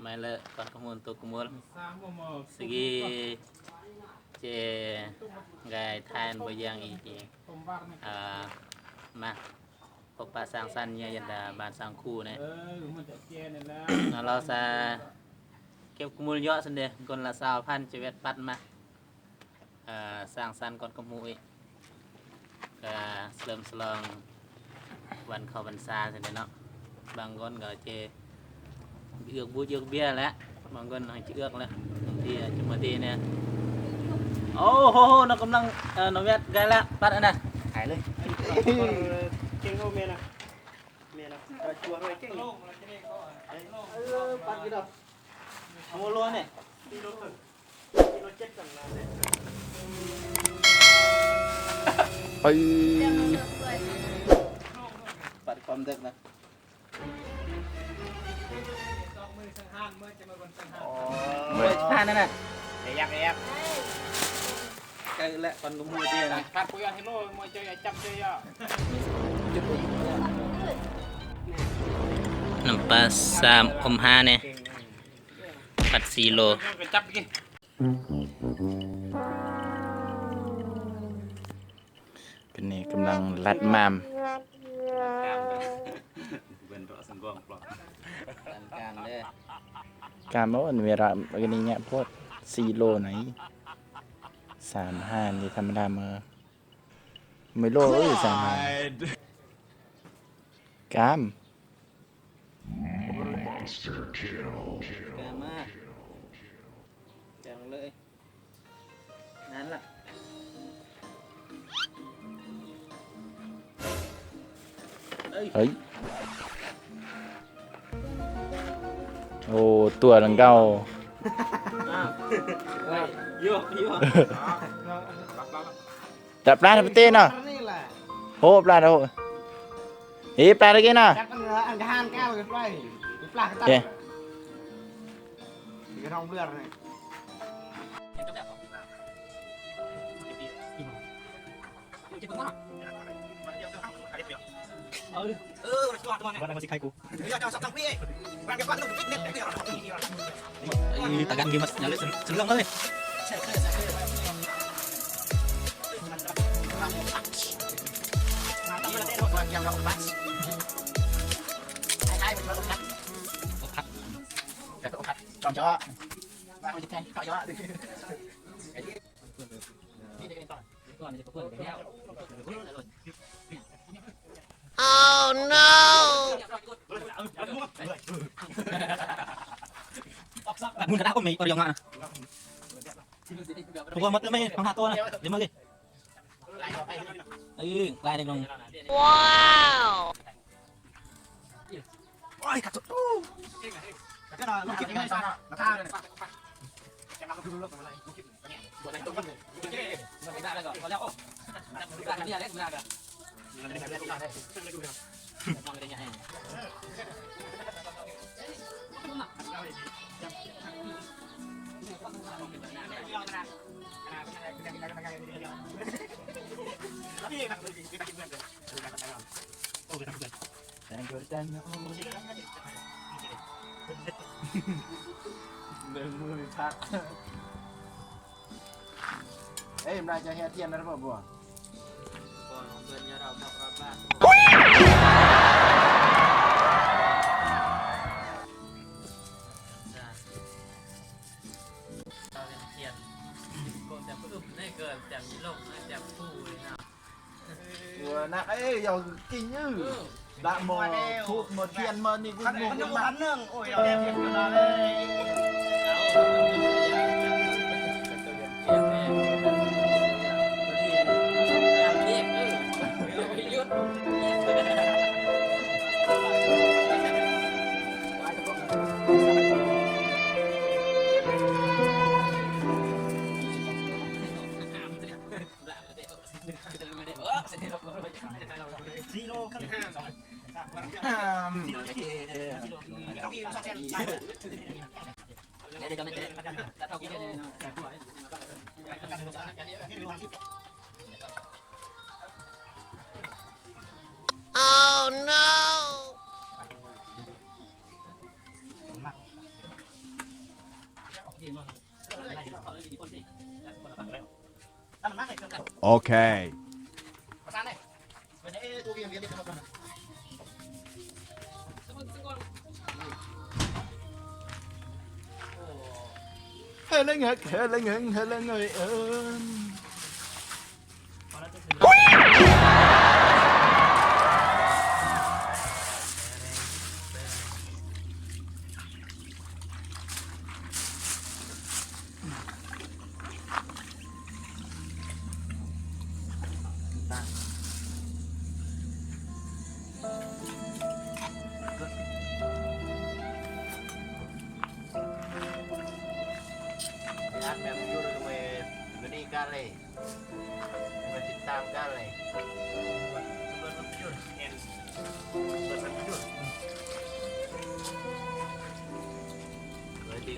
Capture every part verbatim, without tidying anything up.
Mai lei kon kemul tu kemul. Sigi ce gai thain bojang i ci. Ah, mah. Ko pa sang san nya yanda ban sang ku ne. Na lo sa kep kemul yo sende kon la sao phan ce wet pat mah. Ah, sang san kon kemul i. Ka slem slong wan khau wan sa sende no. Bang kon ka ce. Yak bu yak bia la. Manggon nang ci yak la. Nang ti, ah, cuma ti ne. Oh, ho, ho, nó cũng đang, ờ, nó biết gai la, bắt ana. Hai lei. Keng ho mena. Mena. Ada cua ho keng. Ayo, pat gitu. Kamu lu ne. Ai. Pat kontak na. Ôi, phan nè. Yak, yak. Cái lẹ con có mua tiền này. Năm pa sam om ha nè. Pat silo. Bên nàyกำลังลัดม่าม Cam ôn về rạp cái này nhẹ phốt. Silo này. Sam han thì thăm đam mơ. Mười lô ơi sam han. Cam. Monster kill. Cam ah. Cam lưỡi. Nan lah. Ơi. Ồ, tua lăng gao. Yo, yo. Đập lá đập tê nó. Hô, lá đập hô. Ê, lá đập kia nó. Đập ăn, ăn cái han cao cái play. Cái play cái tắt. Ê. Cái rong blur này. Ih, tagan gimas nyale sen-, seneng kali. Oh no! Mun kada aku mai oriong na. Tunggu amat mai panghato na. Lima lagi. Ayo, lain dong. Wow. Oi, kacau. Tuh. Kata na, lukit ini sana. Mata. Ê, mra cho hea thian ra bơ bơ. Ua na, ê, yau kinh ư. Đã mò thuốc mò thian mò ni cũng mò cũng mò. Oh no! Okay. Heleng hek, heleng heng, heleng heng.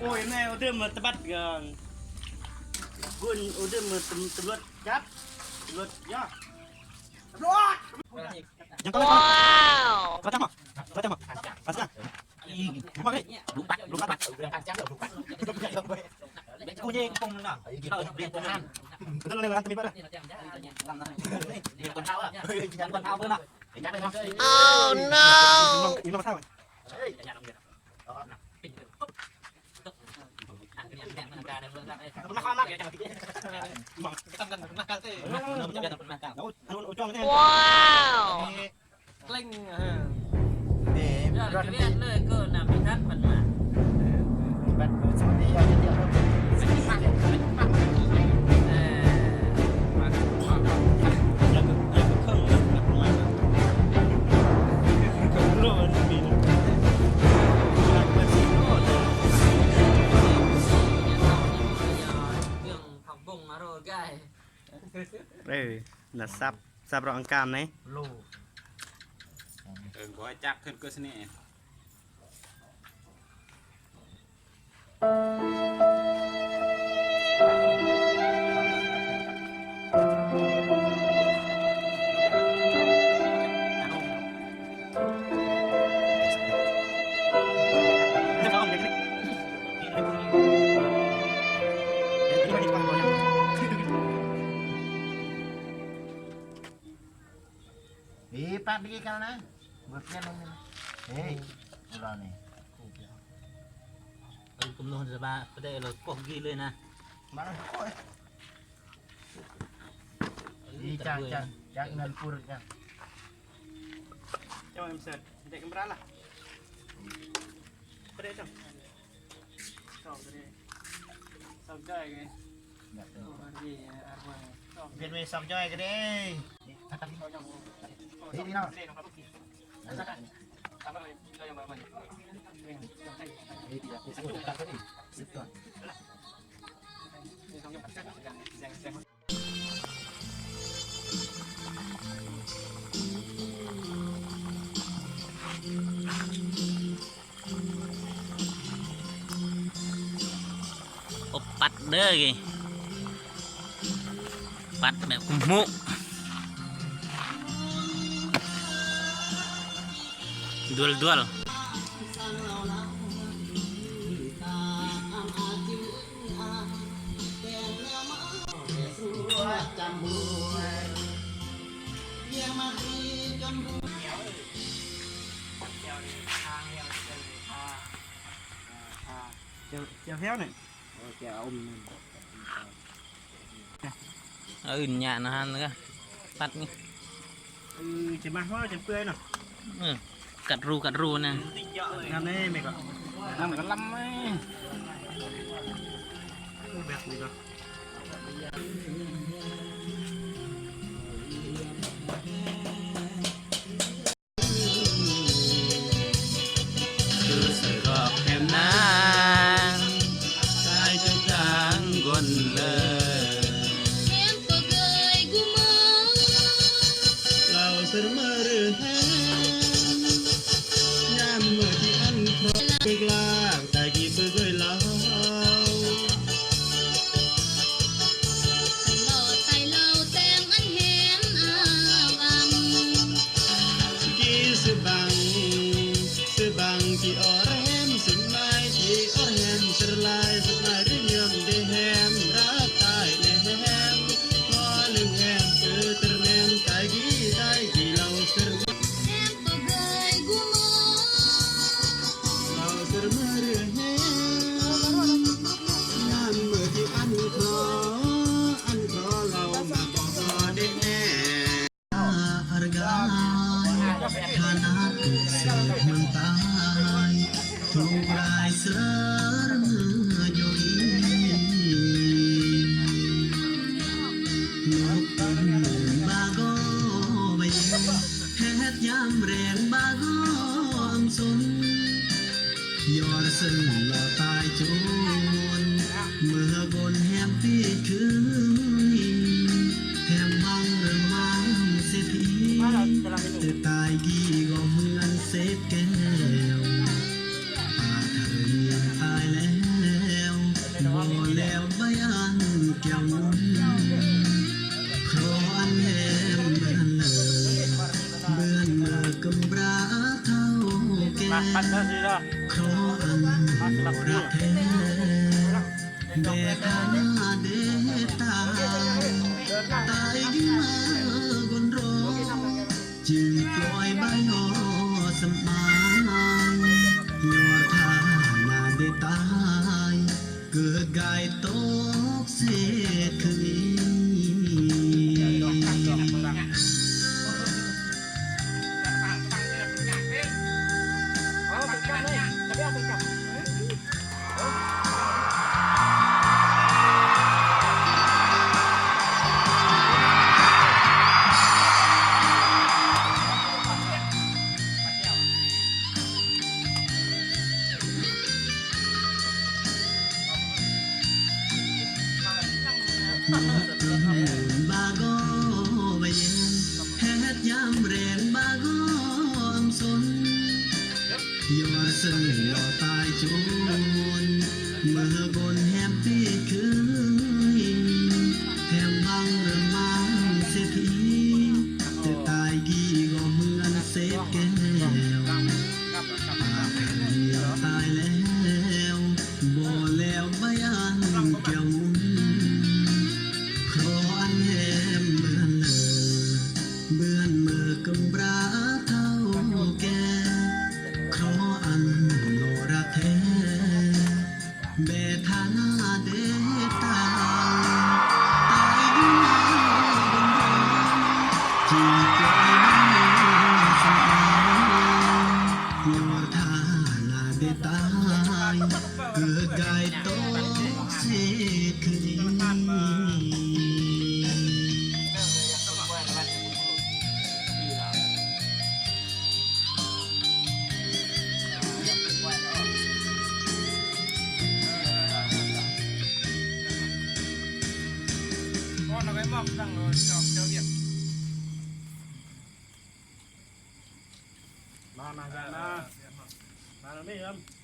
Oh, ini udah mau tebat, Gang. Gun, udah mau tem-, tebat, Jap. Tebat, ya. Tebat. Wow. Baca mah. Baca mah. Baca. Ih, lupa, eh. Lupa, lupa, Pak. Kunyi, kong na. Betul, lewat kami, Pak. Oh, no. Ini, ini masalah. Wow. Kleng, ha. Di, ya, berarti lihat lo, ko na bisan pernah. Bukan seperti yang dia. Eh, eh, na sap. Sap ro angkan ne. Lo. Eh, gua cak ke sini. Ipat dikit kal na. Berpian ini. Hei, ulah ni. Ai, kumno sa ba, pada elo kok gile na. Mana kok, eh? Ih, cang, cang, cang, ngan pur, cang. Cang, em, set. Dek, kemberala. Pada, cang. Biar weh sok joy gede. Opat deh, ge. Opat deh, kumu. Dual, dual. Heo, heo ne. Aun nya nahan ka. Pat ni. Ih, cemah mo, cempeu no. Hmm. Kat ru, kat ru na. Ngam ne, me ko. Ngam kelam, eh. Bek ni ko. Sar mejoi. Nuk pun bago bai. Het yam ren bago amsun. Yor sen lo tai chun. Mehgon hem pi khui. Hem bang remang seti. Te tai gi gom ngan set keo. Akhirnya tai leo, bo leo bayan kiang. Khro an hem bân lơ, bươn mơ kơm bra thao ke. Khro an mơ ra the, be thana de tai, tai gim mơ gon ro. Chim ploi bai ho sâm an, nyor thana de tai, kơ gai tok set khơi. Bago bayan, het yam ren bago amsun. Yor sen lo tai chun, mehgon hem pi khui. Hem bang remang seti, te tai gi gom ngan set keo. Akhirnya tai leo, bo leo bayan kiang. Khro an hem bân lơ, bươn mơ kơm bra thao ke. Khro an mơ ra the, be thana de tai, tai gim mơ gon ro. Chim ploi bai ho sâm an, nyor thana de tai, kơ gai tok set khơi. Nah, nah, nah, nah. Nah, nah, nih, Om.